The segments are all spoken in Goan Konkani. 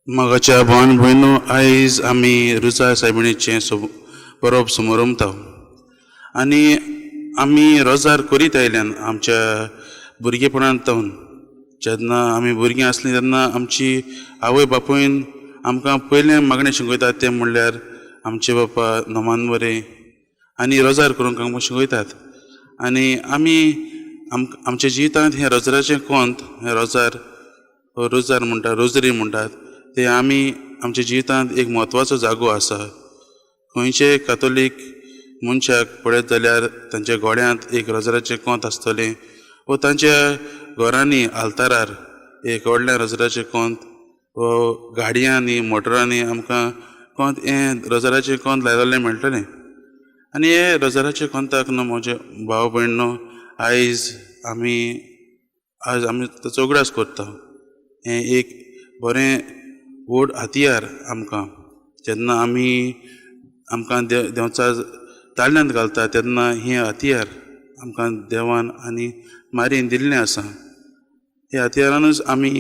मोगाच्या भावान भयणो, आयज आमी रुजा सायबिणीचें परब समरमता आनी आमी रोजार करीत आयल्यान आमच्या भुरगेपणांत सावन. जेन्ना आमी भुरगीं आसलीं तेन्ना आमची आवय बापूयन आमकां पयलें मागणें शिकयतात तें म्हणल्यार आमचे बापा नमान बरें आनी रोजार करूंक आमकां शिकयतात. आनी आमी आमच्या जिवितांत हें रोजराचें कोंत, हें रोजार रोजार म्हणटात, रोजरी म्हणटात, ते आमी आमच्या जिवितांत एक म्हत्वाचो जागो आसा. खंयचेय कातोलीक मनशाक पळयत जाल्यार तांच्या गोड्यांत एक रोजराचें कोंत आसतलें वो तांच्या घरांनी आल्तारार एक व्हडलें रोजराचें कोंत वो गाडयांनी मोटरांनी आमकां कोंत हें रोजराचें कोंत लायलेलें मेळटलें. आनी हे रोजराचे कोंताक न्हू म्हजे भाव भयण न्हू आयज आमी ताचो उगडास करता. हें एक बरें व्हड हत्यार आमकां. जेन्ना आमी आमकां देंवचार ताळ्यांत घालता तेन्ना हें हत्यार आमकां देवान आनी मारयेन दिल्लें आसा. ह्या हत्यारानूच आमी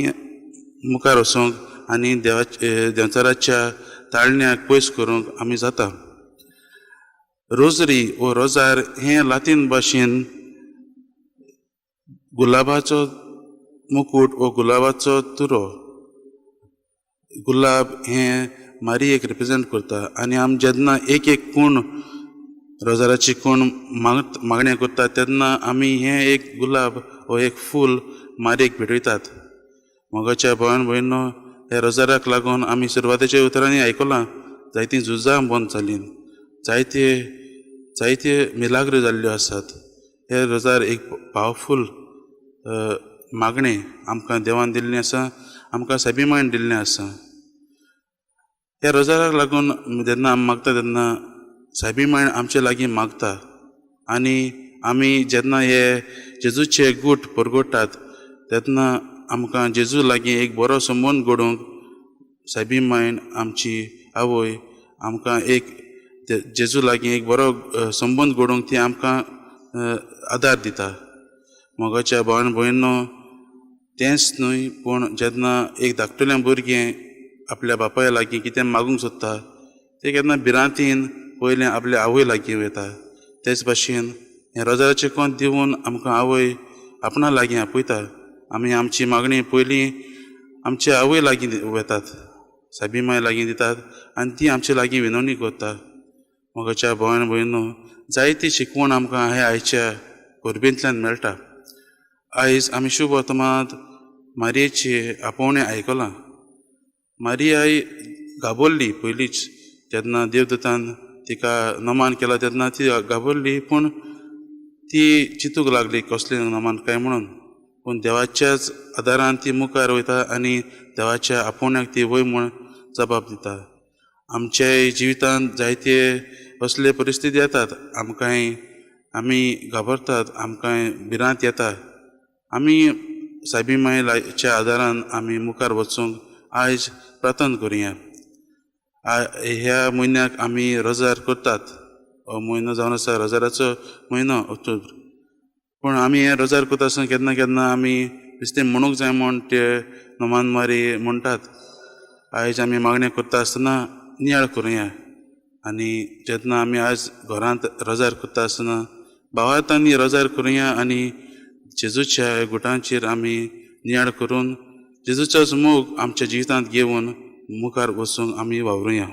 मुखार वचूंक आनी देंवचाराच्या ताळण्याक पयस करूंक आमी जाता. रोजरी वो रोजार हें लातीन भाशेन गुलाबाचो मुकूट वो गुलाबाचो तुरो. गुलाब हें मारयेक रिप्रेजेंट करता आनी आमी जेन्ना एक एक कोण रोजाराची कोण मागणें करता तेन्ना आमी हें एक गुलाब वो एक फूल मारयेक भेटयतात. मोगाच्या भावान भयणो, ह्या रोजाराक लागून आमी सुरवातेच्या उतरांनी आयकलां जायतीं झुजां बंद जालीं, जायते जायते मिलाग्र जाल्ल्यो आसात. हे रोजार एक पावरफूल मागणें आमकां देवान दिल्लें आसा, आमकां सायबी मायन दिल्लें आसा. ह्या रोजाराक लागून जेन्ना आमी मागता तेन्ना सायबी मायन आमचे लागीं मागता आनी आमी जेन्ना हे जेजूचे गूट परगोटात तेन्ना आमकां जेजू लागीं एक बरो संबंद घडोवंक सायबी मायन आमची आवय आमकां एक जेजू लागीं एक बरो संबंद घडोवंक ती आमकां आदार दिता. मोगाच्या भावान भयणो, तेंच न्हय पूण जेन्ना एक धाकटुलें भुरगें आपल्या बापाय लागीं कितें मागूंक सोदता तें केन्ना भिरांतीन पयलें आपल्या आवय लागीं वता. तेच भाशेन हें रोजाराचें कोंत दिवन आमकां आवय आपणा लागीं आपयता. आमी आमची मागणी पयलीं आमचे आवय लागीं वतात, सायबी माय लागीं दितात आनी ती आमचे लागीं विनवणी करता. मोगाच्या भावान भयणो, जायती शिकवण आमकां हे आयच्या परबेंतल्यान मेळटा. आयज आमी शुभ वर्तमानांत मारयेचें आपोवणें आयकलां. मारियाय घाबरली पयलींच, जेन्ना देवदूतान तिका नमान केला तेन्ना ती घाबरली, पूण ती चिंतूंक लागली कसलें नमान काय म्हणून. पूण देवाच्याच आदारान ती मुखार वयता आनी देवाच्या आपोवण्याक ती वय म्हूण जबाब दिता. आमच्या जिवितांत जायते असले परिस्थिती येतात, आमकांय आमी घाबरतात, आमकांय भिरांत येता. आमी सायबी मायच्या आदारान आमी मुखार वचूंक आयज प्रार्थना करुया. ह्या म्हयन्याक आमी रोजार करतात. हो म्हयनो जावन आसा रोजाराचो म्हयनो ऑक्टोबर. पूण आमी हें रोजार करता आसतना केन्ना केन्ना आमी बेश्टें म्हणूंक जाय म्हूण ते नमान मारी म्हणटात. आयज आमी मागणें करता आसतना नियाळ करुया आनी जेन्ना आमी आयज घरांत रोजार करता आसतना भावार्थांनी रोजार करुया आनी जेजूच्या गुटांचेर आमी नियाळ करून जेजूचोच मोग आमच्या जिवितांत घेवन मुखार वचूंक आमी वावरुया.